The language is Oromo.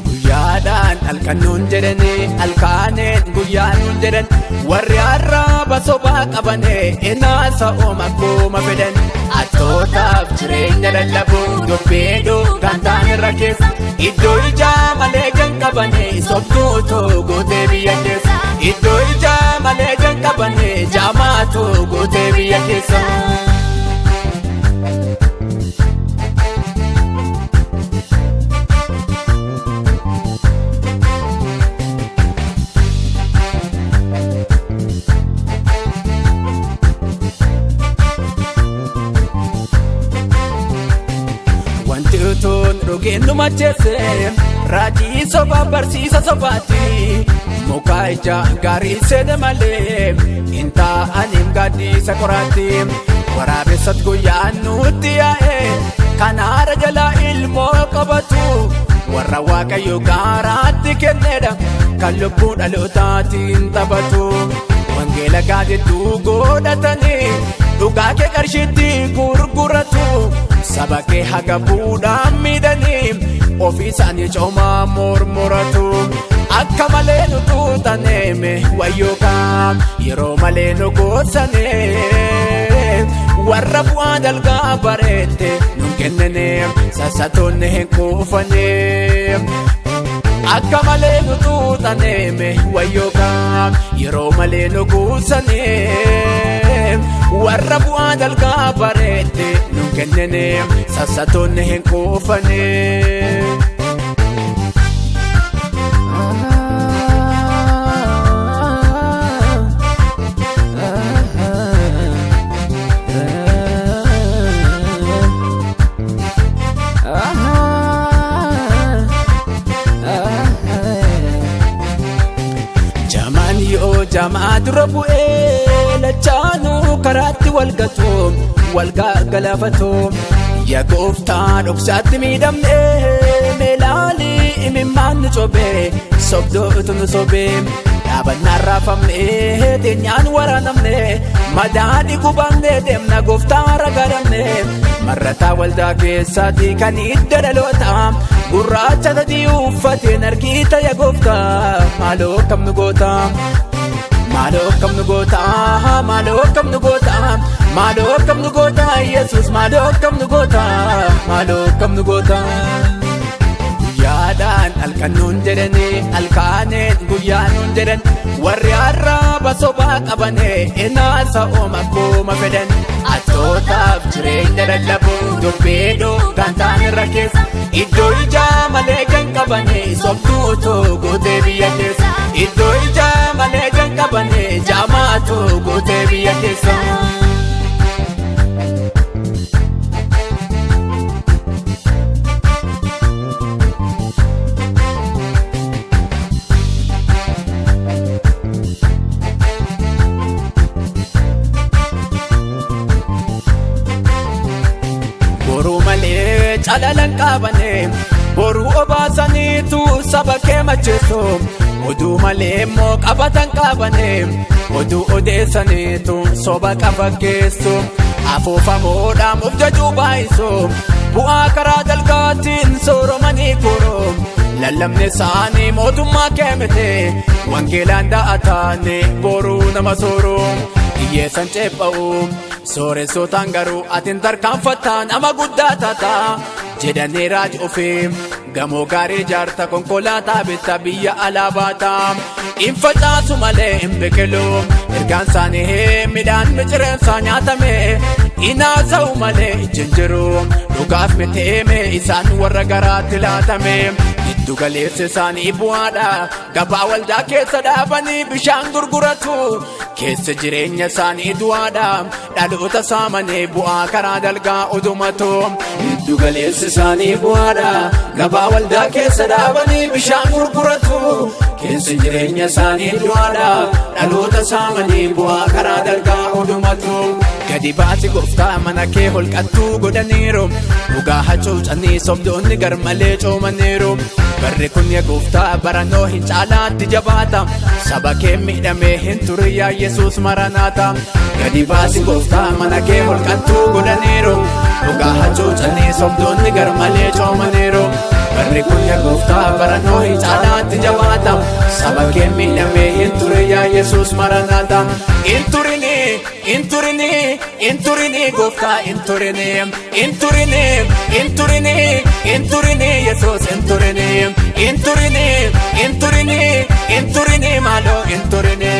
Guyyaadhaan halkannuun jedhanii halkaaneen guyyaa nuun jedhan warri arraba sobaa qabane inaasa ooma akkuma fedhan attootaaf jireenya lallabuu dubbii gantaan irra keessa iddoo ijaa malee kan qabane sobduutu guutee biyya keessa iddoo ijaa malee kan qabane jaamaatu guutee biyya keessa. Wanti utuun dhugeen nu macheesse raajii sobaa barsiisa sobaati. Muka ija gaarii seene malee hin taa'aniin gaaddisa qoraatti. Waraabessat guyyaan nutti yaa'e kanaara jalaa ilmoo qabatu. Warra Waaqayyo gaaraatti kennedha kan lubbuu dhalootaatiin taphatu. Wangeela gaadhedduu godhatanii dhugaa kee qarshiitti gurguratu. Saba kee haga buudhaan miidhanii ofii isaanii coomaa mormoratu. Akka malee nu tuutaneeme wayyoo kaam yeroo malee nu goosane. Warra bu'aa dalgaa bareette nun kennine sassatoonni hin kuufane. Akka malee nu tuutaneeme wayyoo kaam yeroo malee nu guusane. Warra bu'aa dalgaa bareette nun kennine sassatoonni hin kuufane. Jamaan yoo jamaa dura bu'ee lachaanuu karaatti wal gatu wal gaggalafatu. Yaa gooftaa dhoksaatti miidhamne meelaalii imimmaan nu cobee sobdootu nu sobee dhaabannaan raafamne teenyaan waraanamne madaadhi gubamne deemna gooftaa ragaadhamne marrataa waldaa keessaati kan hidda dhaloota gurraacha sadii uffateen argiita yaa gooftaa maaloo akkam nu goota. Maaloo akkam nu goota maaloo akkam nu goota maaloo akkam nu goota Yesuus maaloo akkam nu goota maaloo akkam nu goota. Guyyaadhaan halkan nuun jedhanii halkaaneen guyyaa nuun jedhan warri arraba sobaa qabane inaasa ooma akkuma fedhan attootaaf jireenya lallabuu dubbii gantaan irra keessa iddoo ijaa malee kan qabane sobduutu guutee biyya keessa iddoo ijaa malee kan qabane jaamaatu guutee biyya keessa. Boruu malee calalan qabane boruu obaasaniitu saba kee macheessu oduu malee immoo qabatan qabane oduu odeessaniitu soba qafa geessu afuufamuudhaan of jajuu baay'isu bu'aa karaa dalgaatiin sooromanii kuru lallabni isaanii mootummaa kee miti wangeelaan da'ataani boruu nama sooru hiyyeessan ceepha'u sooressotaan garuu atin tarkaanfattaa nama guddaa taata jedhanii raaji ofii gamoo gaarii ijaarta konkolaataa bitta biyya alaa baata hin facaasu malee hin biqilu ergaan isaanii midhaan micireensaa nyaatame inaasa'u malee ijji hin jiru dhugaaf miteeme isaan warra garaatti laatame giddu galeessi isaanii bu'aadha gabaa waldaa keessa dhaabanii bishaan gurguratu keessa jireenya isaanii du'aadha dhaloota saamanii bu'aa karaa dalgaa udumatu giddu galeessi isaanii bu'aadha gabaa waldaa keessa dhaabanii bishaan gurguratu keessa jireenya isaanii du'aadha dhaloota saamanii bu'aa karaa dalgaa udumatu. Gadi baasi gooftaa, mana kee holqattuu godhaniiru. Dhugaa hacuucanii sobdoonni garmalee coomaniiru. Barri kun yaa gooftaa baranoo hin caalaatti jabaata. Saba kee miidhamee hin turre, yaa Yesuus maranaata. Gadi baasi gooftaa, mana kee holqattuu godhaniiru. Dhugaa hacuucanii sobdoonni garmalee coomaniiru. Barri kun yaa gooftaa baranoo hin caalaatti jabaata. Saba kee miidhamee hin turre, yaa Yesuus maranaata. Hin turini, hin turini, hin turini gooftaa, hin turini, hin turini, hin turini, hin turini Yesuus, hin turini, hin turini, hin turini, hin turini maaloo, hin turini.